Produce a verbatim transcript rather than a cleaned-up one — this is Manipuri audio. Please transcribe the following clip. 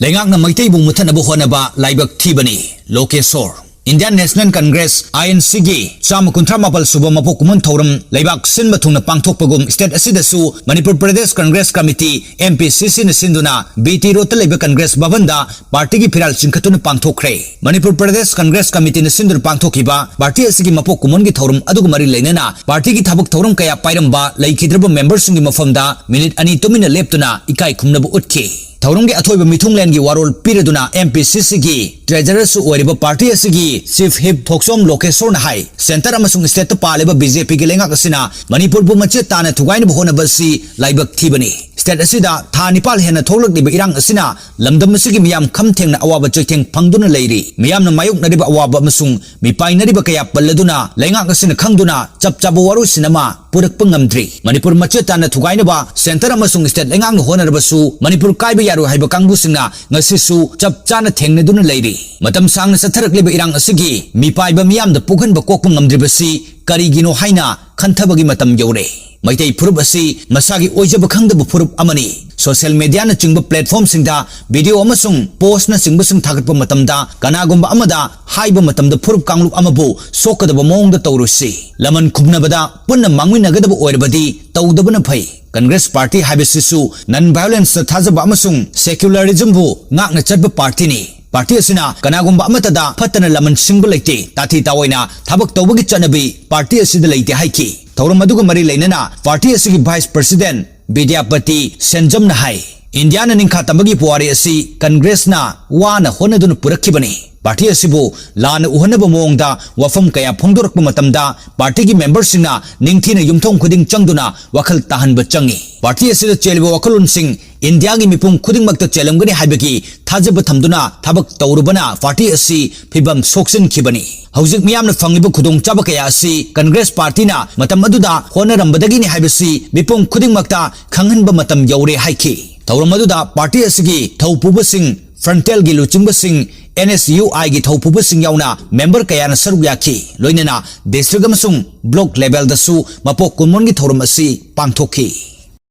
ꯂꯩꯉꯥꯛꯅ ꯃꯩꯇꯩꯕꯨ ꯃꯨꯊꯠꯅꯕ ꯍꯣꯠꯅꯕ ꯂꯥꯏꯕꯛ ꯊꯤꯕꯅꯤ꯫ ꯂꯣꯀꯦꯁꯣꯔ꯫ Indian National Congress, I N C ꯒꯤ ꯆꯥꯝꯃ ꯀꯨꯟꯊ꯭ꯔꯥ ꯃꯥꯄꯜ ꯁꯨꯕ ꯃꯄꯣꯛ ꯀꯨꯝꯑꯣꯟ ꯊꯧꯔꯝ ꯂꯩꯕꯥꯛ ꯁꯤꯟꯕ ꯊꯨꯡꯅ ꯄꯥꯡꯊꯣꯛꯄꯒꯨꯝ state ꯑꯁꯤꯗꯁꯨ Manipur Pradesh Congress committee, M P C C ꯅ ꯁꯤꯟꯗꯨꯅ B T ꯔꯣꯗꯇ ꯂꯩꯕ ꯀꯪꯒ꯭ꯔꯦꯁ ꯚꯕꯟꯗ ꯄꯥꯔꯇꯤꯒꯤ ꯐꯤꯔꯥꯜ ꯆꯤꯡꯈꯠꯇꯨꯅ ꯄꯥꯡꯊꯣꯛꯈ꯭ꯔꯦ꯫ ꯃꯅꯤꯄꯨꯔ ꯄ꯭ꯔꯗꯦꯁ ꯀꯪꯒ꯭ꯔꯦꯁ ꯀꯃꯤꯇꯤꯅ ꯁꯤꯟꯗꯨꯅ ꯄꯥꯡꯊꯣꯛꯈꯤꯕ ꯄꯥꯔꯇꯤ ꯑꯁꯤꯒꯤ ꯃꯄꯣꯛ ꯀꯨꯝꯑꯣꯟꯒꯤ ꯊꯧꯔꯝ ꯑꯗꯨꯒ ꯃꯔꯤ ꯂꯩꯅꯅ ꯄꯥꯔꯇꯤꯒꯤ ꯊꯕꯛ ꯊꯧꯔꯝ ꯀꯌꯥ ꯄꯥꯏꯔꯝꯕ ꯂꯩꯈꯤꯗ꯭ꯔꯕ ꯃꯦꯝꯕꯔꯁꯤꯡꯒꯤ ꯃꯐꯝꯗ ꯃꯤꯅꯤꯠ ꯑꯅꯤ ꯇꯨꯃꯤꯟꯅ ꯂꯦꯞꯇꯨꯅ ꯏꯀꯥꯏ ꯈꯨꯝꯅꯕ ꯎꯠꯈꯤ꯫ ꯊꯧꯔꯝꯒꯤ ꯑꯊꯣꯏꯕ ꯃꯤꯊꯨꯡꯂꯦꯟꯒꯤ ꯋꯥꯔꯣꯜ ꯄꯤꯔꯗꯨꯅ M P C C ꯒꯤ treasurer ꯁꯨ ꯑꯣꯏꯔꯤꯕ ꯄꯥꯔꯇꯤ ꯑꯁꯤꯒꯤ chief whip ꯊꯣꯛꯆꯣꯝ ꯂꯣꯀꯦꯁꯣꯔꯅ ꯍꯥꯏ, centre ꯑꯃꯁꯨꯡ state ꯇ ꯄꯥꯜꯂꯤꯕ B J P ꯒꯤ ꯂꯩꯉꯥꯛ ꯑꯁꯤꯅ ꯃꯅꯤꯄꯨꯔꯕꯨ ꯃꯆꯦꯠ ꯇꯥꯅ ꯊꯨꯒꯥꯏꯅꯕ ꯍꯣꯠꯅꯕ ꯑꯁꯤ ꯂꯥꯏꯕꯛ ꯊꯤꯕꯅꯤ꯫ State ꯑꯁꯤꯗ ꯊꯥ ꯅꯤꯄꯥꯜ ꯍꯦꯟꯅ ꯊꯣꯛꯂꯛꯂꯤꯕ ꯏꯔꯥꯡ ꯑꯁꯤꯅ ꯂꯝꯗꯝ ꯑꯁꯤꯒꯤ ꯃꯤꯌꯥꯝ ꯈꯝ ꯊꯦꯡꯅ ꯑꯋꯥꯕ ꯆꯩꯊꯦꯡ ꯐꯪꯗꯨꯅ ꯂꯩꯔꯤ꯫ ꯃꯤꯌꯥꯝꯅ ꯃꯥꯌꯣꯛꯅꯔꯤꯕ ꯑꯋꯥꯕ ꯑꯃꯁꯨꯡ ꯃꯤꯄꯥꯏꯅꯔꯤꯕ ꯀꯌꯥ ꯄꯜꯂꯗꯨꯅ ꯂꯩꯉꯥꯛ ꯑꯁꯤꯅ ꯈꯪꯗꯨꯅ ꯆꯞ ꯆꯥꯕ ꯋꯥꯔꯣꯏꯁꯤꯟ ꯑꯃ ꯄꯨꯔꯛꯄ ꯉꯝꯗ꯭ꯔꯤ꯫ ꯃꯅꯤꯄꯨꯔ ꯃꯆꯦꯠ ꯇꯥꯅ ꯊꯨꯒꯥꯏꯅꯕ centre ꯑꯃꯁꯨꯡ state ꯂꯩꯉꯥꯛꯅ ꯍꯣꯠꯅꯔꯕꯁꯨ ꯃꯅꯤꯄꯨꯔ ꯀꯥꯏꯕ ꯌꯥꯔꯣꯏ ꯍꯥꯏꯕ ꯀꯥꯡꯕꯨꯁꯤꯡꯅ ꯉꯁꯤꯁꯨ ꯆꯞ ꯆꯥꯅ ꯊꯦꯡꯅꯗꯨꯅ ꯂꯩꯔꯤ꯫ ꯃꯇꯝ ꯁꯥꯡꯅ ꯆꯠꯊꯔꯛꯂꯤꯕ ꯏꯔꯥꯡ ꯑꯁꯤꯒꯤ ꯃꯤꯄꯥꯏꯕ ꯃꯤꯌꯥꯝꯗ ꯄꯣꯛꯍꯟꯕ ꯀꯣꯛꯄ ꯉꯝꯗ꯭ꯔꯤꯕꯁꯤ ꯀꯔꯤꯒꯤꯅꯣ ꯍꯥꯏꯅ ꯈꯟꯊꯕꯒꯤ ꯃꯇꯝ ꯌꯧꯔꯦ꯫ ꯃꯩꯇꯩ ꯐꯨꯔꯨꯞ ꯑꯁꯤ ꯃꯁꯥꯒꯤ ꯑꯣꯏꯖꯕ ꯈꯪꯗꯕ ꯐꯨꯔꯨꯞ ꯑꯃꯅꯤ꯫ Social media ꯅꯆꯤꯡꯕ platform ꯁꯤꯡꯗ video ꯑꯃꯁꯨꯡ post ꯅꯆꯤꯡꯕꯁꯤꯡ ꯊꯥꯒꯠꯄ ꯃꯇꯝꯗ ꯀꯅꯥꯒꯨꯝꯕ ꯑꯃꯗ ꯍꯥꯏꯕ ꯃꯇꯝꯗ ꯐꯨꯔꯨꯞ ꯀꯥꯡꯂꯨꯞ ꯑꯃꯕꯨ ꯁꯣꯛꯀꯗꯕ ꯃꯑꯣꯡꯗ ꯇꯧꯔꯣꯏꯁꯤ꯫ ꯂꯃꯟ ꯈꯨꯝꯅꯕꯗ ꯄꯨꯟꯅ ꯃꯥꯡꯃꯤꯟꯅꯒꯗꯕ ꯑꯣꯏꯔꯕꯗꯤ ꯇꯧꯗꯕꯅ ꯐꯩ꯫ ꯀꯪꯒ꯭ꯔꯦꯁ ꯄꯥꯔꯇꯤ ꯍꯥꯏꯕꯁꯤꯁꯨ non violence ꯇ ꯊꯥꯖꯕ ꯑꯃꯁꯨꯡ secularism ꯕꯨ ꯉꯥꯛꯅ ꯆꯠꯄ ꯄꯥꯔꯇꯤꯅꯤ꯫ ꯄꯥꯔꯇꯤ ꯑꯁꯤꯅ ꯀꯅꯥꯒꯨꯝꯕ ꯑꯃꯠꯇꯗ ꯐꯠꯇꯅ ꯂꯃꯟ ꯁꯤꯡꯕ ꯂꯩꯇꯦ, ꯇꯥꯊꯤ ꯇꯥꯑꯣꯏꯅ ꯊꯕꯛ ꯇꯧꯕꯒꯤ ꯆꯠꯅꯕꯤ ꯄꯥꯔꯇꯤ ꯑꯁꯤꯗ ꯂꯩꯇꯦ ꯍꯥꯏꯈꯤ꯫ ꯊꯧꯔꯝ ꯑꯗꯨꯒ ꯃꯔꯤ ꯂꯩꯅꯅ ꯄꯥꯔꯇꯤ ꯑꯁꯤꯒꯤ vice president ꯕꯤꯗ꯭ꯌꯥꯄꯇꯤ ꯁꯦꯟꯖꯝꯅ ꯍꯥꯏ, ꯏꯟꯗꯤꯌꯥꯅ ꯅꯤꯡꯈꯥ ꯇꯝꯕꯒꯤ ꯄꯨꯋꯥꯔꯤ ꯑꯁꯤ ꯀꯪꯒ꯭ꯔꯦꯁꯅ ꯋꯥꯅ ꯍꯣꯠꯅꯗꯨꯅ ꯄꯨꯔꯛꯈꯤꯕꯅꯤ꯫ ꯄꯥꯔꯇꯤ ꯑꯁꯤꯕꯨ ꯂꯥꯟꯅ ꯎꯍꯟꯅꯕ ꯃꯑꯣꯡꯗ ꯋꯥꯐꯝ ꯀꯌꯥ ꯐꯣꯡꯗꯣꯔꯛꯄ ꯃꯇꯝꯗ ꯄꯥꯔꯇꯤꯒꯤ ꯃꯦꯝꯕꯔꯁꯤꯡꯅ ꯅꯤꯡꯊꯤꯅ ꯌꯨꯝꯊꯣꯡ ꯈꯨꯗꯤꯡ ꯆꯪꯗꯨꯅ ꯋꯥꯈꯜ ꯇꯥꯍꯟꯕ ꯆꯪꯏ꯫ ꯄꯥꯔꯇꯤ ꯑꯁꯤꯗ ꯆꯦꯜꯂꯤꯕ ꯋꯥꯈꯜꯂꯣꯟꯁꯤꯡ ꯏꯟꯗꯤꯌꯥꯒꯤ ꯃꯤꯄꯨꯝ ꯈꯨꯗꯤꯡꯃꯛꯇ ꯆꯦꯜꯂꯝꯒꯅꯤ ꯍꯥꯏꯕꯒꯤ ꯊꯥꯖꯕ ꯊꯝꯗꯨꯅ ꯊꯕꯛ ꯇꯧꯔꯨꯕꯅ ꯄꯥꯔꯇꯤ ꯑꯁꯤ ꯐꯤꯕꯝ ꯁꯣꯛꯆꯤꯟꯈꯤꯕꯅꯤ꯫ ꯍꯧꯖꯤꯛ ꯃꯤꯌꯥꯝꯅ ꯐꯪꯂꯤꯕ ꯈꯨꯗꯣꯡꯆꯥꯕ ꯀꯌꯥ ꯑꯁꯤ ꯀꯪꯒ꯭ꯔꯦꯁ ꯄꯥꯔꯇꯤꯅ ꯃꯇꯝ ꯑꯗꯨꯗ ꯍꯣꯠꯅꯔꯝꯕꯗꯒꯤꯅꯤ ꯍꯥꯏꯕꯁꯤ ꯃꯤꯄꯨꯝ ꯈꯨꯗꯤꯡꯃꯛꯇ ꯈꯪꯍꯟꯕ ꯃꯇꯝ ꯌꯧꯔꯦ ꯍꯥꯏꯈꯤ꯫ ꯊꯧꯔꯝ ꯑꯗꯨꯗ ꯄꯥꯔꯇꯤ ꯑꯁꯤꯒꯤ ꯊꯧꯄꯨꯕꯁꯤꯡ, frontal ꯒꯤ ꯂꯨꯆꯤꯡꯕꯁꯤꯡ, N S U I ꯒꯤ ꯊꯧꯄꯨꯕꯁꯤꯡ ꯌꯥꯎꯅ ꯃꯦꯝꯕꯔ ꯀꯌꯥꯅ ꯁꯔꯨꯛ ꯌꯥꯈꯤ꯫ ꯂꯣꯏꯅꯅ district ꯑꯃꯁꯨꯡ block level ꯗꯁꯨ ꯃꯄꯣꯛ ꯀꯨꯟꯃꯣꯟꯒꯤ ꯊꯧꯔꯝ ꯑꯁꯤ ꯄꯥꯡꯊꯣꯛꯈꯤ꯫